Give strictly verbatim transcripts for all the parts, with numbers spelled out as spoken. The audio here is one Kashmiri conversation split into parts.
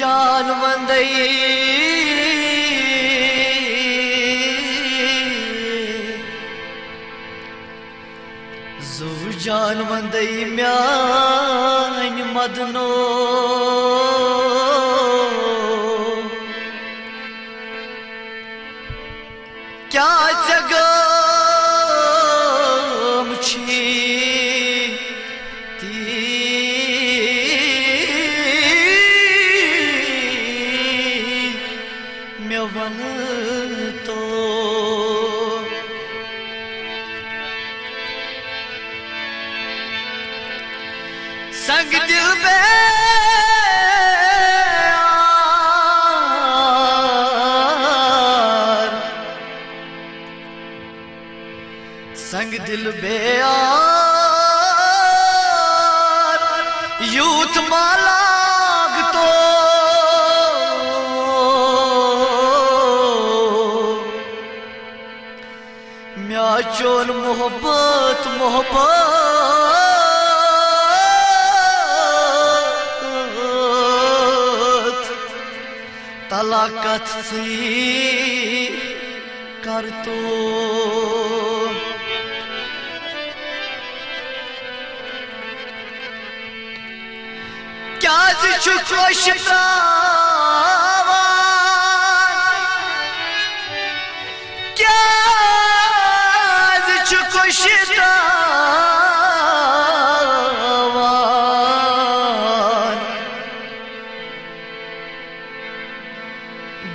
جان وندے، زو جان وندے میانہِ مدنو۔ کیٛاہ ژےٚ گٲم چھی تی مےٚ وَن تو؟ سنگ دل بیار، سنگ دل بیار، یوٗت ما لاگتو۔ مےٚ چون محبت، محبت، تلا کتھ ژٕے کر تو۔ کیٛازِ چھُکھ أچھ ترٛاوان؟ کیٛازِ چھُکھ أچھ ترٛاوان؟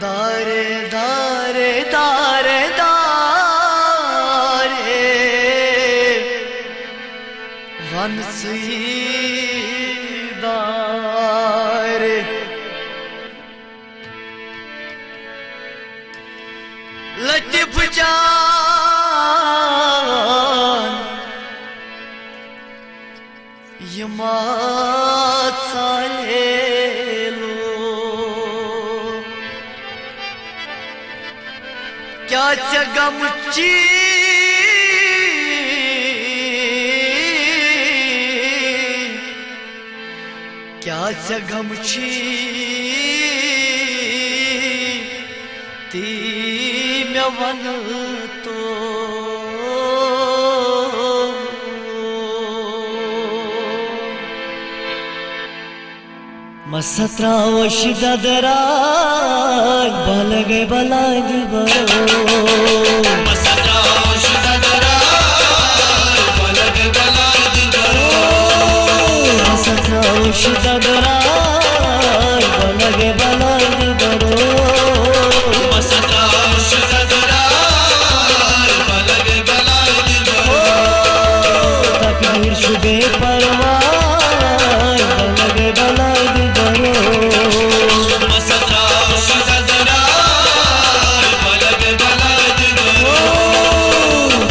دارے، دارے، دارے، دارے، وَن ژٕے دارے۔ لطیف جان، یہِ ما ژالے لوٗر؟ کیٛاہ ژےٚ غم چھی؟ کیٛاہ ژےٚ غم چھی؟ تی مےٚ وَن تو۔ مَسا ترٛاوش ددراے، بلہٕ گٔے بلاے دلبرو۔ مَسا ترٛاوش ددراے، بلہٕ گٔے بلاے دلبرو۔ مَسا ترٛاوش ددراے، بلہٕ گٔے بلاے دلبرو۔ مَسا ترٛاوش ددراے، بلہٕ گٔے بلاے دلبرو۔ تقدیر چھُ بے پرواے، بلہٕ گٔے بلاے دلبرو۔ مَسا ترٛاوش ددراے، بلہٕ گٔے بلاے دلبرو۔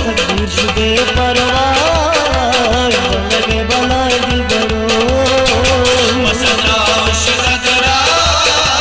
تقدیر چھُ بے پرواے، بلہٕ گٔے بلاے دلبرو۔ مَسا ترٛاوش ددراے،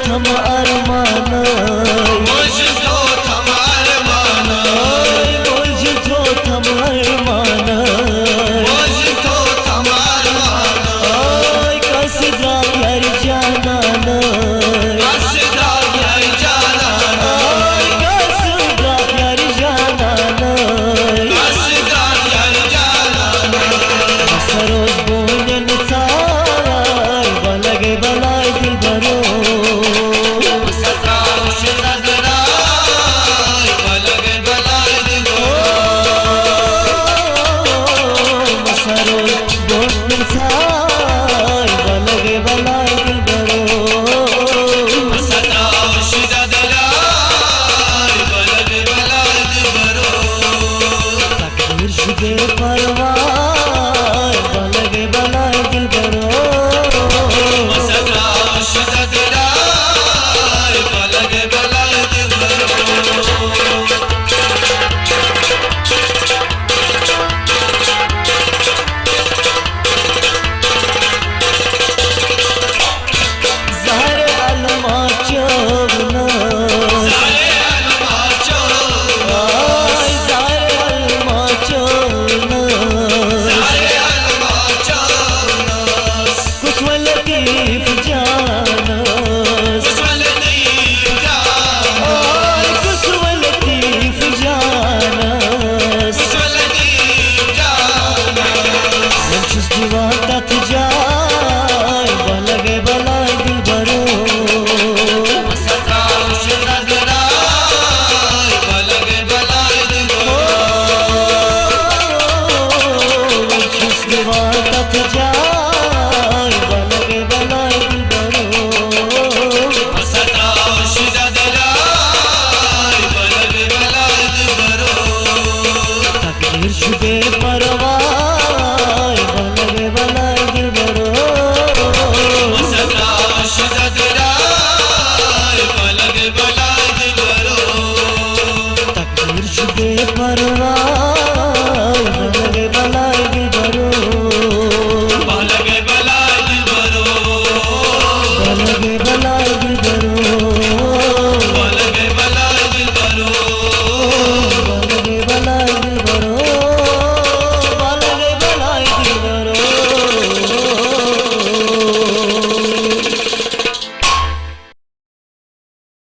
تھم ارمان